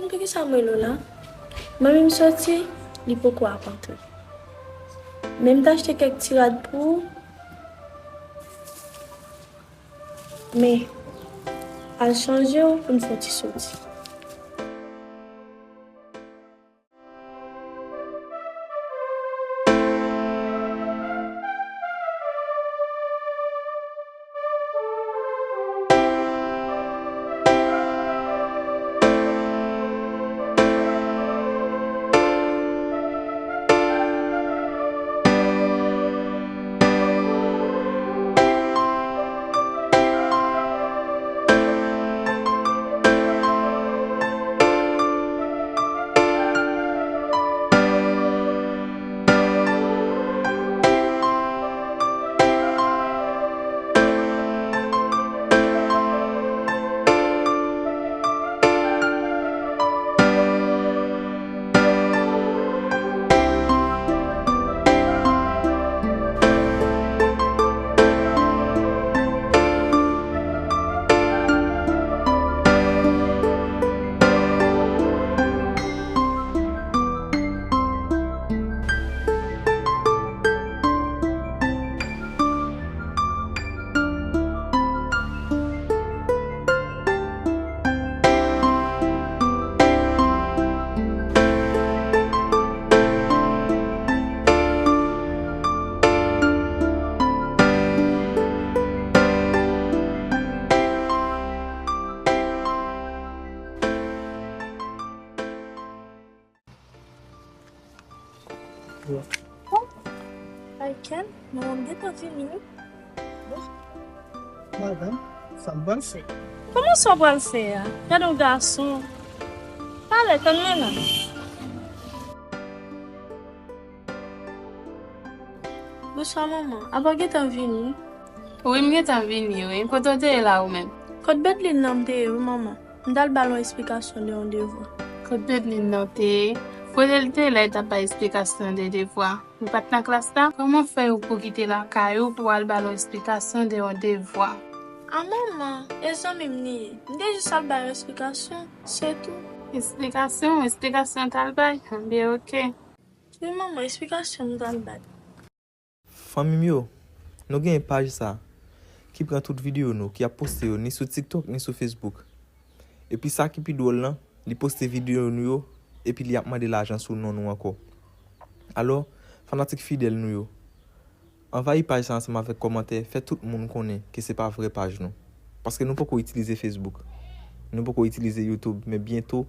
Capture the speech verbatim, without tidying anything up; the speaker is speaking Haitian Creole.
Poukisa m rele w la? Manmi m soti, li poko ap antre. Men m t achte kèk ti rad pou ou. Men, al chanje w pou n fè yon ti soti. Bon, Michael, manman m gentan vini, wi. Bon, madanm, sa m pral fè? Kòman sa w pral fè a? Gade yon gason. Pale, tann mwen la. Bonswa, manman. Apa w gentan vini? Wi, m gentan vini, wi. Kote w te ye la, ou menm? Kot Bedline nan m te ye, wi, manman. M t al ba l yon esplikasyon de yon devwa. Kot Bedline nan w te ye? Kote l te ye lè l t ap bay esplikasyon de devwa? Li pa t nan klas la? Kòman fè ou pou kite lakay ou pou w al ba l yon esplikasyon de yon devwa? A, manman, e zanmi m li ye. M te jis al ba l yon esplikasyon, se tou. Esplikasyon? Esplikasyon w t al bay? Ebyen, oke. Wi, manman, esplikasyon m t al bay. Fanmi m yo, nou gen paj sa ki pran tout videyo nou, ki ap poste yo ni sou TikTok ni sou Facebook. Epi sa ki pi dwòl lan, li poste videyo nou yo, epi li ap mande lajan sou non nou ankò. Alò, fanatik fidèl nou yo, anvayi paj sa ansanm avèk kòmantè, fè tout moun konnen ke se pa vrè paj nou. Paske nou poko itilize Facebook, nou poko itilize YouTube, men byento,